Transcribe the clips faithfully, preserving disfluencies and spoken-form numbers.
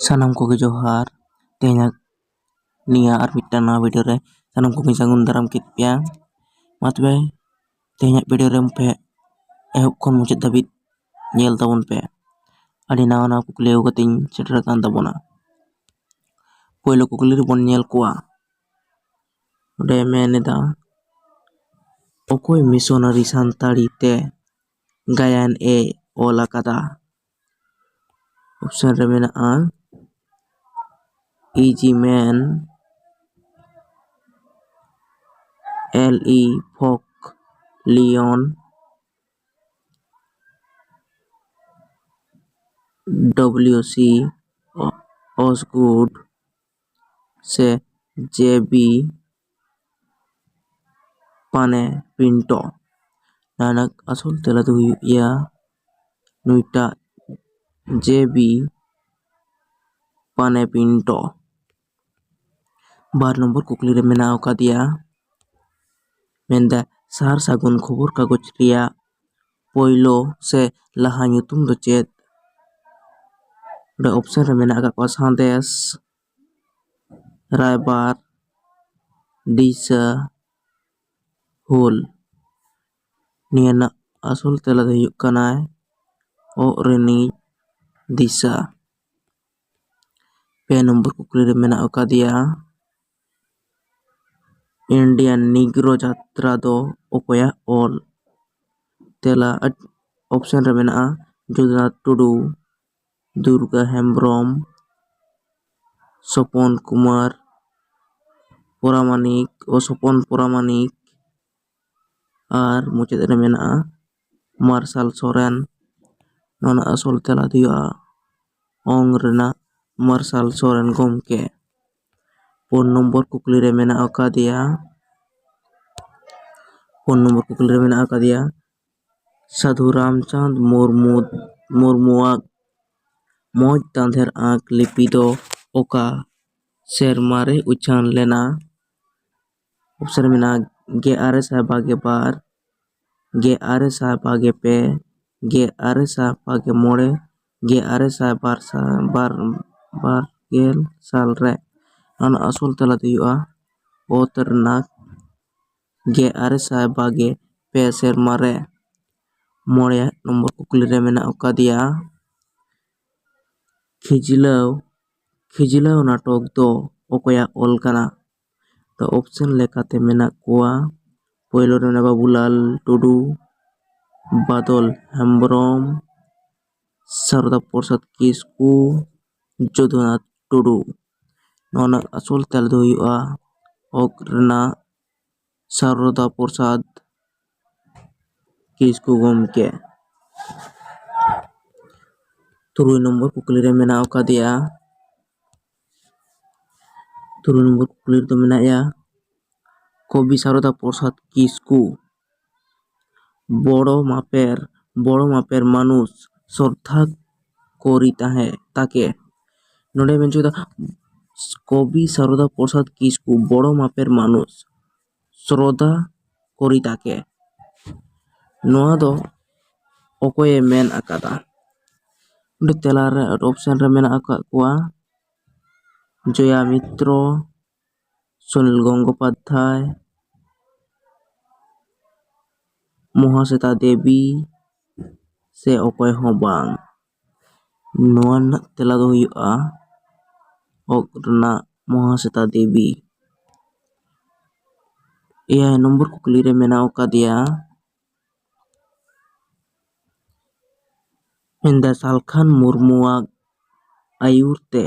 ᱥᱟᱱᱟᱢ ᱠᱚᱜᱮ ᱡᱚᱦᱟᱨ᱾ ᱛᱮᱦᱮᱧᱟᱜ ᱱᱤᱭᱟᱹ ᱟᱨ ᱢᱤᱫᱴᱟᱝ ᱱᱟᱣᱟ ᱵᱷᱤᱰᱤᱭᱳ ᱨᱮ ᱥᱟᱱᱟᱢ ᱠᱚᱜᱮ ᱥᱟᱹᱜᱩᱱ ᱫᱟᱨᱟᱢ ᱠᱮᱫ ᱯᱮᱭᱟ᱾ ᱢᱟ ᱛᱚᱵᱮ ᱛᱮᱦᱮᱧᱟᱜ ᱵᱷᱤᱰᱤᱭᱳ ᱨᱮ ᱯᱮ ᱮᱦᱚᱵ ᱠᱷᱚᱱ ᱢᱩᱪᱟᱹᱫ ᱫᱷᱟᱹᱵᱤᱡ ᱧᱮᱞ ᱛᱟᱵᱚᱱ ᱯᱮ᱾ ᱟᱹᱰᱤ ᱱᱟᱣᱟ ᱱᱟᱣᱟ ᱠᱩᱠᱞᱤ ᱟᱹᱜᱩ ᱠᱟᱛᱮᱧ ᱥᱮᱴᱮᱨ ᱟᱠᱟᱱ ᱛᱟᱵᱚᱱᱟ᱾ ᱯᱳᱭᱞᱳ ᱠᱩᱠᱞᱤ ᱨᱮᱵᱚᱱ ᱧᱮᱞ ᱠᱚᱣᱟ᱾ ᱚᱸᱰᱮ ᱢᱮᱱ ᱮᱫᱟ, ᱚᱠᱚᱭ ᱢᱤᱥᱚᱱᱟᱨᱤ ᱥᱟᱱᱛᱟᱲᱤ ᱛᱮ ᱜᱟᱭᱟᱱ ᱮ ᱚᱞ ᱟᱠᱟᱫᱟ? ᱚᱯᱥᱮᱱ ᱨᱮ ᱢᱮᱱᱟᱜᱼᱟ ᱤ ᱡᱤ ᱢᱮᱱ, ᱮᱞ ᱤ ᱯᱷᱚᱠ ᱞᱤᱭᱚᱱ, ᱰᱚᱵᱞᱤᱭᱩ ᱥᱤ ᱚᱥᱜᱩᱰ ᱥᱮ ᱡᱮ ᱵᱤ ᱯᱟᱱᱮ ᱯᱤᱱᱴᱚ᱾ ᱱᱚᱣᱟ ᱨᱮᱱᱟᱜ ᱟᱥᱚᱞ ᱛᱮᱞᱟ ᱫᱚ ᱦᱩᱭᱩᱜ ᱜᱮᱭᱟ ᱱᱩᱭᱴᱟᱜ ᱡᱮ ᱵᱤ ᱯᱟᱱᱮ ᱯᱤᱱᱴᱚ᱾ ᱵᱟᱨ ᱱᱚᱢᱵᱚᱨ ᱠᱩᱠᱞᱤ ᱨᱮ ᱢᱮᱱᱟᱜ ᱟᱠᱟᱫᱮᱭᱟ, ᱢᱮᱱᱫᱟ ᱥᱟᱨ ᱥᱟᱹᱜᱩᱱ ᱠᱷᱚᱵᱚᱨ ᱠᱟᱜᱚᱡᱽ ᱨᱮᱭᱟᱜ ᱯᱳᱭᱞᱳ ᱥᱮ ᱞᱟᱦᱟ ᱧᱩᱛᱩᱢ ᱫᱚ ᱪᱮᱫ? ᱚᱸᱰᱮ ᱚᱯᱥᱮᱱ ᱨᱮ ᱢᱮᱱᱟᱜ ᱟᱠᱟᱫ ᱠᱚᱣᱟ ᱥᱟᱸᱫᱮᱥ, ᱨᱟᱭᱵᱟᱨ, ᱫᱤᱥᱟᱹ, ᱦᱩᱞ᱾ ᱱᱤᱭᱟᱹ ᱨᱮᱱᱟᱜ ᱟᱥᱚᱞ ᱛᱮᱞᱟ ᱫᱚ ᱦᱩᱭᱩᱜ ᱠᱟᱱᱟᱭ ᱚᱜ ᱨᱤᱱᱤᱡ ᱫᱤᱥᱟᱹ᱾ ᱯᱮ ᱱᱚᱢᱵᱚᱨ ᱠᱩᱠᱞᱤ ᱨᱮ ᱢᱮᱱᱟᱜ ᱟᱠᱟᱫᱮᱭᱟ, ᱤᱱᱰᱤᱭᱟᱱ ᱱᱤᱜᱽᱨᱳ ᱡᱟᱛᱨᱟ ᱫᱚ ᱚᱠᱚᱭᱟᱜ ᱚᱞ? ᱛᱮᱞᱟ ᱚᱯᱥᱮᱱ ᱨᱮ ᱢᱮᱱᱟᱜᱼᱟ ᱡᱚᱫᱩᱱᱟᱛᱷ ᱴᱩᱰᱩ, ᱫᱩᱨᱜᱟ ᱦᱮᱢᱵᱨᱚᱢ, ᱥᱚᱯᱚᱱ ᱠᱩᱢᱟᱨ ᱯᱚᱨᱟᱢᱟᱱᱤᱠ ᱚ ᱥᱚᱯᱚᱱ ᱯᱚᱨᱟᱢᱟᱱᱤᱠ, ᱟᱨ ᱢᱩᱪᱟᱹᱫ ᱨᱮ ᱢᱮᱱᱟᱜᱼᱟ ᱢᱟᱨᱥᱟᱞ ᱥᱚᱨᱮᱱ᱾ ᱱᱚᱣᱟ ᱨᱮᱱᱟᱜ ᱟᱥᱚᱞ ᱛᱮᱞᱟ ᱫᱚ ᱦᱩᱭᱩᱜᱼᱟ ᱚᱝ ᱨᱮᱱᱟᱜ ᱢᱟᱨᱥᱟᱞ ᱥᱚᱨᱮᱱ ᱜᱚᱢᱠᱮ᱾ ᱯᱩᱱ ᱱᱚᱢᱵᱚᱨ ᱠᱩᱠᱞᱤ ᱨᱮ ᱢᱮᱱᱟᱜ ᱟᱠᱟᱫᱮᱭᱟ, ᱯᱩᱱ ᱱᱚᱢᱵᱚᱨ ᱠᱩᱠᱞᱤ ᱨᱮ ᱢᱮᱱᱟᱜ ᱟᱠᱟᱫᱮᱭᱟ, ᱥᱟᱹᱫᱷᱩ ᱨᱟᱢᱪᱟᱸᱫᱽ ᱢᱩᱨᱢᱩ, ᱢᱩᱨᱢᱩᱣᱟᱜ ᱢᱚᱡᱽ ᱛᱟᱸᱫᱷᱮᱨ ᱟᱸᱠ ᱞᱤᱯᱤ ᱫᱚ ᱚᱠᱟ ᱥᱮᱨᱢᱟ ᱨᱮ ᱩᱪᱷᱟᱹᱱ ᱞᱮᱱᱟ? ᱚᱯᱥᱮᱱ ᱢᱮᱱᱟᱜᱼᱟ ᱜᱮᱞ ᱟᱨᱮ ᱥᱟᱭ ᱵᱟᱜᱮ ᱵᱟᱨ, ᱜᱮᱞ ᱟᱨᱮ ᱥᱟᱭ ᱵᱟᱜᱮ ᱯᱮ, ᱜᱮᱞ ᱟᱨᱮ ᱥᱟᱭ ᱵᱟᱜᱮ ᱢᱚᱬᱮ, ᱜᱮᱞ ᱟᱨᱮ ᱥᱟᱭ ᱵᱟᱨ ᱥᱟᱭ ᱵᱟᱨ, ᱵᱟᱨ ᱜᱮᱞ ᱥᱟᱞ ᱨᱮ᱾ ᱚᱱᱟ ᱟᱥᱚᱞ ᱛᱮᱞᱟ ᱫᱚ ᱦᱩᱭᱩᱜᱼᱟ ᱚᱛ ᱨᱮᱱᱟᱜ ᱜᱮᱞ ᱟᱨᱮ ᱥᱟᱭ ᱵᱟᱨ ᱜᱮᱞ ᱯᱮ ᱥᱮᱨᱢᱟ ᱨᱮ᱾ ᱢᱚᱬᱮ ᱱᱚᱢᱵᱚᱨ ᱠᱩᱠᱞᱤ ᱨᱮ ᱢᱮᱱᱟᱜ ᱟᱠᱟᱫᱮᱭᱟ, ᱠᱷᱤᱡᱞᱟᱹᱣ ᱠᱷᱤᱡᱞᱟᱹᱣ ᱱᱟᱴᱚᱠ ᱫᱚ ᱚᱠᱚᱭᱟᱜ ᱚᱞ ᱠᱟᱱᱟ? ᱛᱚ ᱚᱯᱥᱮᱱ ᱞᱮᱠᱟᱛᱮ ᱢᱮᱱᱟᱜ ᱠᱚᱣᱟ, ᱯᱳᱭᱞᱳ ᱨᱮ ᱢᱮᱱᱟᱜᱼᱟ ᱵᱟᱵᱩᱞᱟᱞ ᱴᱩᱰᱩ, ᱵᱟᱫᱚᱞ ᱦᱮᱢᱵᱨᱚᱢ, ᱥᱟᱨᱚᱫᱟ ᱯᱨᱚᱥᱟᱫᱽ ᱠᱤᱥᱠᱩ, ᱡᱚᱫᱩᱱᱟᱛᱷ ᱴᱩᱰᱩ᱾ ᱱᱚᱣᱟ ᱨᱮᱱᱟᱜ ᱟᱥᱚᱞ ᱛᱮᱞᱟ ᱫᱚ ᱦᱩᱭᱩᱜᱼᱟ ᱚᱠ ᱨᱮᱱᱟᱜ ᱥᱟᱨᱚᱫᱟ ᱯᱨᱚᱥᱟᱫᱽ ᱠᱤᱥᱠᱩ ᱜᱚᱢᱠᱮ᱾ ᱛᱩᱨᱩᱭ ᱱᱚᱢᱵᱚᱨ ᱠᱩᱠᱞᱤ ᱨᱮ ᱢᱮᱱᱟᱜ ᱟᱠᱟᱫᱮᱭᱟ, ᱛᱩᱨᱩᱭ ᱱᱚᱢᱵᱚᱨ ᱠᱩᱠᱞᱤ ᱨᱮᱫᱚ ᱢᱮᱱᱟᱭᱟ, ᱠᱚᱵᱤ ᱥᱟᱨᱚᱫᱟ ᱯᱨᱚᱥᱟᱫᱽ ᱠᱤᱥᱠᱩ ᱵᱚᱲᱚ ᱢᱟᱯᱮᱨ ᱵᱚᱲᱚ ᱢᱟᱯᱮᱨ ᱢᱟᱱᱩᱥ ᱥᱨᱚᱫᱷᱟ ᱠᱚᱨᱤ ᱛᱟᱦᱮᱸ ᱛᱟᱠᱮ᱾ ᱱᱚᱰᱮ ᱢᱮᱱ ᱦᱚᱪᱚᱭᱮᱫᱟ ᱠᱚᱵᱤ ᱥᱟᱨᱚᱫᱟ ᱯᱨᱚᱥᱟᱫᱽ ᱠᱤᱥᱠᱩ ᱵᱚᱲᱚ ᱢᱟᱯᱮᱨ ᱢᱟᱱᱩᱥ ᱥᱨᱚᱫᱷᱟ ᱠᱚᱨᱤ ᱛᱟᱠᱮ᱾ ᱱᱚᱣᱟ ᱫᱚ ᱚᱠᱚᱭᱮ ᱢᱮᱱ ᱟᱠᱟᱫᱟ? ᱚᱸᱰᱮ ᱛᱮᱞᱟ ᱨᱮ ᱚᱯᱥᱮᱱ ᱨᱮ ᱢᱮᱱᱟᱜ ᱟᱠᱟᱫ ᱠᱚᱣᱟ ᱡᱚᱭᱟ ᱢᱤᱛᱨᱚ, ᱥᱩᱱᱤᱞ ᱜᱚᱝᱜᱳᱯᱟᱫᱽᱫᱷᱟᱭ, ᱢᱚᱦᱟᱥᱮᱛᱟ ᱫᱮᱵᱤ ᱥᱮ ᱚᱠᱚᱭ ᱦᱚᱸ ᱵᱟᱝ᱾ ᱱᱚᱣᱟ ᱨᱮᱱᱟᱜ ᱛᱮᱞᱟ ᱫᱚ ᱦᱩᱭᱩᱜᱼᱟ ᱚᱠ ᱨᱮᱱᱟᱜ ᱢᱚᱦᱟᱥᱮᱛᱟ ᱫᱮᱵᱤ᱾ ᱮᱭᱟᱭ ᱱᱚᱢᱵᱚᱨ ᱠᱩᱠᱞᱤ ᱨᱮ ᱢᱮᱱᱟᱜ ᱟᱠᱟᱫᱮᱭᱟ, ᱢᱮᱱᱫᱟ ᱥᱟᱞᱠᱷᱟᱱ ᱢᱩᱨᱢᱩᱣᱟᱜ ᱟᱹᱭᱩᱨ ᱛᱮ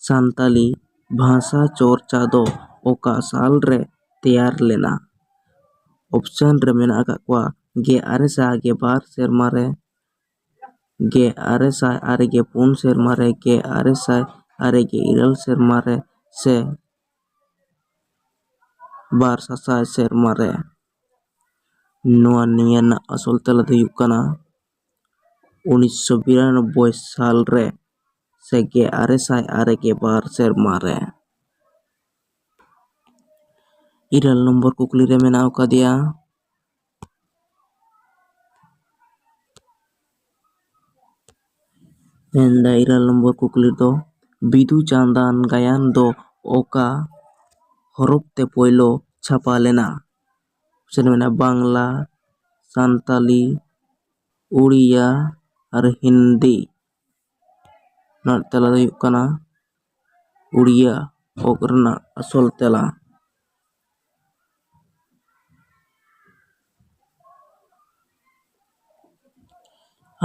ᱥᱟᱱᱛᱟᱞᱤ ᱵᱷᱟᱥᱟ ᱪᱚᱨᱪᱟ ᱫᱚ ᱚᱠᱟ ᱥᱟᱞ ᱨᱮ ᱛᱮᱭᱟᱨ ᱞᱮᱱᱟ? ᱚᱯᱥᱮᱱ ᱨᱮ ᱢᱮᱱᱟᱜ ᱟᱠᱟᱫ ᱠᱚᱣᱟ ᱜᱮᱞ ᱟᱨᱮ ᱥᱟᱭ ᱜᱮᱞ ᱵᱟᱨ ᱥᱮᱨᱢᱟ ᱨᱮ, ᱜᱮᱞ ᱟᱨᱮ ᱥᱟᱭ ᱟᱨᱮ ᱜᱮᱞ ᱯᱩᱱ ᱥᱮᱨᱢᱟ ᱨᱮ, ᱜᱮᱞ ᱟᱨᱮ ᱥᱟᱭ ᱟᱨᱮ ᱜᱮᱞ ᱤᱨᱟᱹᱞ ᱥᱮᱨᱢᱟ ᱨᱮ ᱥᱮ ᱵᱟᱨ ᱥᱟᱥᱟᱭ ᱥᱮᱨᱢᱟ ᱨᱮ᱾ ᱱᱚᱣᱟ ᱱᱤᱭᱟᱹ ᱨᱮᱱᱟᱜ ᱟᱥᱚᱞ ᱛᱮᱞᱟ ᱫᱚ ᱦᱩᱭᱩᱜ ᱠᱟᱱᱟ ᱩᱱᱤᱥᱥᱚ ᱵᱤᱨᱟᱱᱚᱵᱵᱳᱭ ᱥᱟᱞ ᱨᱮ ᱥᱮ ᱜᱮᱞ ᱟᱨᱮ ᱥᱟᱭ ᱟᱨᱮ ᱜᱮᱞ ᱵᱟᱨ ᱥᱮᱨᱢᱟ ᱨᱮ᱾ ᱤᱨᱟᱹᱞ ᱱᱚᱢᱵᱚᱨ ᱠᱩᱠᱞᱤ ᱨᱮ ᱢᱮᱱᱟᱜ ᱟᱠᱟᱫᱮᱭᱟ, ᱢᱮᱱᱫᱟ ᱤᱨᱟᱹᱞ ᱱᱚᱢᱵᱚᱨ ᱠᱩᱠᱞᱤ ᱫᱚ ᱵᱤᱫᱩ ᱪᱟᱸᱫᱟᱱ ᱜᱟᱭᱟᱱ ᱫᱚ ᱚᱠᱟ ᱦᱚᱨᱚᱯ ᱛᱮ ᱯᱳᱭᱞᱳ ᱪᱷᱟᱯᱟ ᱞᱮᱱᱟ? ᱚᱯᱥᱮᱱ ᱢᱮᱱᱟᱜᱼᱟ ᱵᱟᱝᱞᱟ, ᱥᱟᱱᱛᱟᱞᱤ, ᱩᱲᱤᱭᱟ ᱟᱨ ᱦᱤᱱᱫᱤ᱾ ᱱᱚᱣᱟ ᱛᱮᱞᱟ ᱫᱚ ᱦᱩᱭᱩᱜ ᱠᱟᱱᱟ ᱩᱲᱤᱭᱟ, ᱚᱠ ᱨᱮᱱᱟᱜ ᱟᱥᱚᱞ ᱛᱮᱞᱟ᱾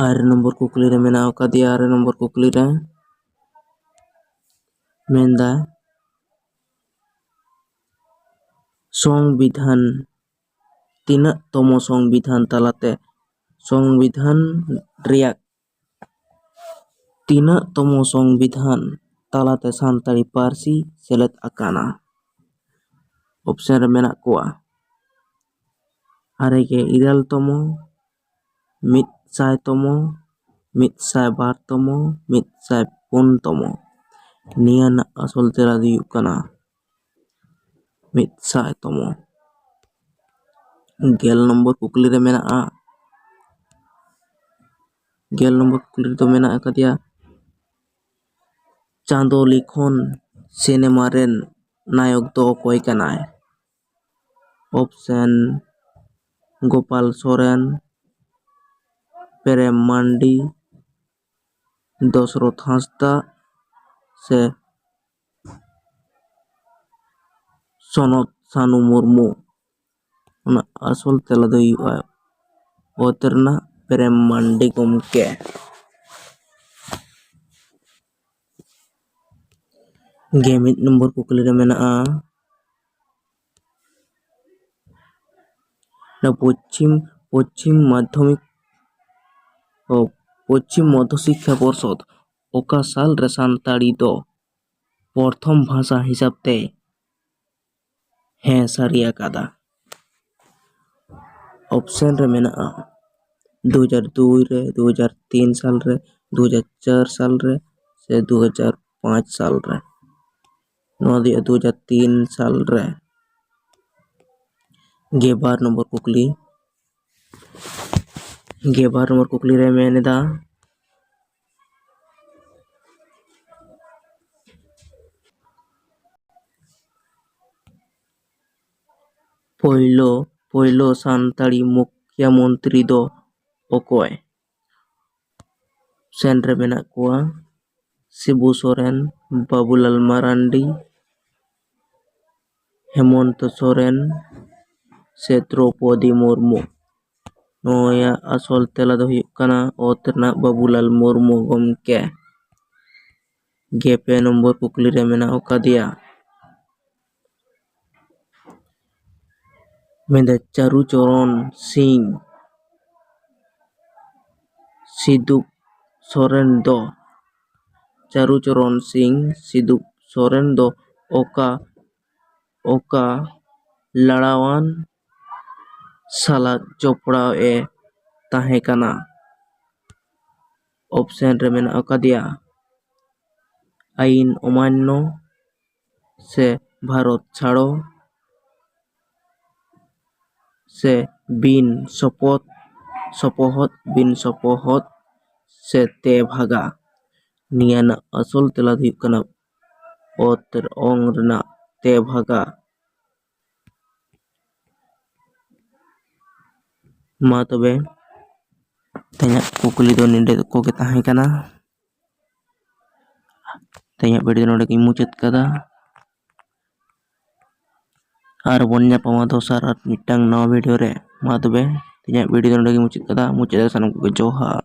ᱟᱨᱮ ᱱᱚᱢᱵᱚᱨ ᱠᱩᱠᱞᱤ ᱨᱮ ᱢᱮᱱᱟᱜ ᱟᱠᱟᱫᱮᱭᱟ, ᱟᱨᱮ ᱱᱚᱢᱵᱚᱨ ᱠᱩᱠᱞᱤ ᱨᱮ ᱢᱮᱱᱫᱟ, ᱥᱚᱝᱵᱤᱫᱷᱟᱱ ᱛᱤᱱᱟᱹᱜ ᱛᱚᱢᱚ ᱥᱚᱝᱵᱤᱫᱷᱟᱱ ᱛᱟᱞᱟᱛᱮ ᱥᱚᱝᱵᱤᱫᱷᱟᱱ ᱨᱮᱭᱟᱜ ᱛᱤᱱᱟᱹᱜ ᱛᱚᱢᱚ ᱥᱚᱝᱵᱤᱫᱷᱟᱱ ᱛᱟᱞᱟᱛᱮ ᱥᱟᱱᱛᱟᱲᱤ ᱯᱟᱹᱨᱥᱤ ᱥᱮᱞᱮᱫ ᱟᱠᱟᱱᱟ? ᱚᱯᱥᱮᱱ ᱨᱮ ᱢᱮᱱᱟᱜ ᱠᱚᱣᱟ ᱟᱨᱮ ᱜᱮ ᱤᱨᱟᱹᱞ ᱛᱚᱢᱚ, ᱢᱤᱫ ᱥᱟᱭ ᱛᱚᱢᱚ, ᱢᱤᱫ ᱥᱟᱭ ᱵᱟᱨ ᱛᱚᱢᱚ, ᱢᱤᱫ ᱥᱟᱭ ᱯᱩᱱ ᱛᱚᱢᱚ᱾ ᱱᱤᱭᱟᱹ ᱨᱮᱱᱟᱜ ᱟᱥᱚᱞ ᱛᱮᱞᱟ ᱫᱚ ᱦᱩᱭᱩᱜ ᱠᱟᱱᱟ ᱢᱤᱫ ᱥᱟᱭ ᱛᱚᱢᱚ᱾ ᱜᱮᱞ ᱱᱚᱢᱵᱚᱨ ᱠᱩᱠᱞᱤ ᱨᱮ ᱢᱮᱱᱟᱜᱼᱟ, ᱜᱮᱞ ᱱᱚᱢᱵᱚᱨ ᱠᱩᱠᱞᱤ ᱨᱮᱫᱚ ᱢᱮᱱᱟᱜ ᱟᱠᱟᱫᱮᱭᱟ, ᱪᱟᱸᱫᱚ ᱞᱤᱠᱷᱚᱱ ᱥᱤᱱᱮᱢᱟ ᱨᱮᱱ ᱱᱟᱭᱚᱠ ᱫᱚ ᱚᱠᱚᱭ ᱠᱟᱱᱟᱭ? ᱚᱯᱥᱮᱱ, ᱜᱳᱯᱟᱞ ᱥᱚᱨᱮᱱ, ᱯᱨᱮᱢ ᱢᱟᱱᱰᱤ, ᱫᱚᱥᱨᱚᱛᱷ ᱦᱟᱸᱥᱫᱟ ᱥᱮ ᱥᱚᱱᱚᱛ ᱥᱟᱱᱩ ᱢᱩᱨᱢᱩ? ᱚᱱᱟ ᱟᱥᱚᱞ ᱛᱮᱞᱟ ᱫᱚ ᱦᱩᱭᱩᱜᱼᱟ ᱚᱛ ᱨᱮᱱᱟᱜ ᱯᱨᱮᱢ ᱢᱟᱱᱰᱤ ᱜᱚᱢᱠᱮ᱾ ᱜᱮ ᱢᱤᱫ ᱱᱚᱢᱵᱚᱨ ᱠᱩᱠᱞᱤ ᱨᱮ ᱢᱮᱱᱟᱜᱼᱟ, ᱱᱚᱣᱟ ᱯᱚᱪᱷᱤᱢ, ᱯᱚᱪᱷᱤᱢ ᱢᱟᱫᱽᱫᱷᱚᱢᱤᱠ, ᱚ, ᱯᱚᱪᱷᱤᱢ ᱢᱚᱫᱽᱫᱷᱚ ᱥᱤᱠᱠᱷᱟ ᱯᱚᱨᱥᱚᱫᱽ ᱚᱠᱟ ᱥᱟᱞ ᱨᱮ ᱥᱟᱱᱛᱟᱲᱤ ᱫᱚ ᱯᱨᱚᱛᱷᱚᱢ ᱵᱷᱟᱥᱟ ᱦᱤᱥᱟᱹᱵ ᱛᱮ ᱦᱮᱸ ᱥᱟᱹᱨᱤ ᱟᱠᱟᱫᱟ? ᱚᱯᱥᱮᱱ ᱨᱮ ᱢᱮᱱᱟᱜᱼᱟ ᱫᱩ ᱦᱟᱡᱟᱨ ᱫᱩᱭ ᱨᱮ, ᱫᱩ ᱦᱟᱡᱟᱨ ᱛᱤᱱ ᱥᱟᱞ ᱨᱮ, ᱫᱩ ᱦᱟᱡᱟᱨ ᱪᱟᱨ ᱥᱟᱞ ᱨᱮ ᱥᱮ ᱫᱩ ᱦᱟᱡᱟᱨ ᱯᱟᱸᱪ ᱥᱟᱞ ᱨᱮ᱾ ᱱᱚᱣᱟ ᱫᱚ ᱦᱩᱭᱩᱜᱼᱟ ᱫᱩ ᱦᱟᱡᱟᱨ ᱛᱤᱱ ᱥᱟᱞ ᱨᱮ᱾ ᱜᱮᱞ ᱵᱟᱨ ᱱᱚᱢᱵᱚᱨ ᱠᱩᱠᱞᱤ, ᱜᱮᱞ ᱵᱟᱨ ᱱᱚᱢᱵᱚᱨ ᱠᱩᱠᱞᱤ ᱨᱮ ᱢᱮᱱ ᱮᱫᱟ, ᱯᱳᱭᱞᱳ ᱯᱳᱭᱞᱳ ᱥᱟᱱᱛᱟᱲᱤ ᱢᱩᱠᱷᱭᱟᱹ ᱢᱚᱱᱛᱨᱤ ᱫᱚ ᱚᱠᱚᱭ? ᱚᱯᱥᱮᱱ ᱨᱮ ᱢᱮᱱᱟᱜ ᱠᱚᱣᱟ ᱥᱤᱵᱩ ᱥᱚᱨᱮᱱ, ᱵᱟᱵᱩᱞᱟᱞ ᱢᱟᱨᱟᱱᱰᱤ, ᱦᱮᱢᱚᱱᱛᱚ ᱥᱚᱨᱮᱱ ᱥᱮ ᱫᱨᱚᱯᱚᱫᱤ ᱢᱩᱨᱢᱩ᱾ ᱱᱚᱣᱟ ᱨᱮᱭᱟᱜ ᱟᱥᱚᱞ ᱛᱮᱞᱟ ᱫᱚ ᱦᱩᱭᱩᱜ ᱠᱟᱱᱟ ᱚᱛ ᱨᱮᱱᱟᱜ ᱵᱟᱵᱩᱞᱟᱞ ᱢᱩᱨᱢᱩ ᱜᱚᱢᱠᱮ᱾ ᱜᱮ ᱯᱮ ᱱᱚᱢᱵᱚᱨ ᱠᱩᱠᱞᱤ ᱨᱮ ᱢᱮᱱᱟᱜ ᱟᱠᱟᱫᱮᱭᱟ ᱢᱮᱱᱫᱟ ᱪᱟᱨᱩ ᱪᱚᱨᱚᱱ ᱥᱤᱝ ᱥᱤᱫᱩᱯ ᱥᱚᱨᱮᱱ ᱫᱚ ᱪᱟᱨᱩ ᱪᱚᱨᱚᱱ ᱥᱤᱝ ᱥᱤᱫᱩᱯ ᱥᱚᱨᱮᱱ ᱫᱚ ᱚᱠᱟ ᱚᱠᱟ ᱞᱟᱲᱟᱣᱟᱱ ᱥᱟᱞᱟᱜ ᱡᱚᱯᱲᱟᱣ ᱮ ᱛᱟᱦᱮᱸ ᱠᱟᱱᱟ? ᱚᱯᱥᱮᱱ ᱨᱮ ᱢᱮᱱᱟᱜ ᱟᱠᱟᱫᱮᱭᱟ ᱟᱭᱤᱱ ᱚᱢᱟᱱᱱᱚ ᱥᱮ ᱵᱷᱟᱨᱚᱛ ᱪᱷᱟᱲᱚ ᱥᱮ ᱵᱤᱱ ᱥᱚᱯᱚᱛ ᱥᱚᱯᱚᱦᱚᱫ ᱵᱤᱱ ᱥᱚᱯᱚᱦᱚᱫ ᱥᱮ ᱛᱮ ᱵᱷᱟᱜᱟ᱾ ᱱᱤᱭᱟᱹ ᱨᱮᱱᱟᱜ ᱟᱥᱚᱞ ᱛᱮᱞᱟ ᱫᱚ ᱦᱩᱭᱩᱜ ᱠᱟᱱᱟ ᱚᱛ ᱚᱝ ᱨᱮᱱᱟᱜ ᱛᱮ ᱵᱷᱟᱜᱟ᱾ ᱢᱟ ᱛᱚᱵᱮ ᱛᱮᱦᱮᱧᱟᱜ ᱠᱩᱠᱞᱤ ᱫᱚ ᱱᱚᱰᱮ ᱠᱚᱜᱮ ᱛᱟᱦᱮᱸ ᱠᱟᱱᱟ᱾ ᱛᱮᱦᱮᱧᱟᱜ ᱵᱷᱤᱰᱤᱭᱳ ᱫᱚ ᱱᱚᱰᱮ ᱜᱤᱧ ᱢᱩᱪᱟᱹᱫ ᱠᱟᱫᱟ᱾ ᱟᱨ ᱵᱚᱱ ᱧᱟᱯᱟᱢᱟ ᱫᱚᱥᱟᱨ ᱟᱨ ᱢᱤᱫᱴᱟᱝ ᱱᱟᱣᱟ ᱵᱷᱤᱰᱤᱭᱳ ᱨᱮ᱾ ᱢᱟ ᱛᱚᱵᱮ ᱛᱮᱦᱮᱧᱟᱜ ᱵᱷᱤᱰᱤᱭᱳ ᱫᱚ ᱱᱚᱰᱮ ᱜᱤᱧ ᱢᱩᱪᱟᱹᱫ ᱠᱟᱫᱟ᱾ ᱢᱩᱪᱟᱹᱫ ᱨᱮ ᱥᱟᱱᱟᱢ ᱠᱚᱜᱮ ᱡᱚᱦᱟᱨ᱾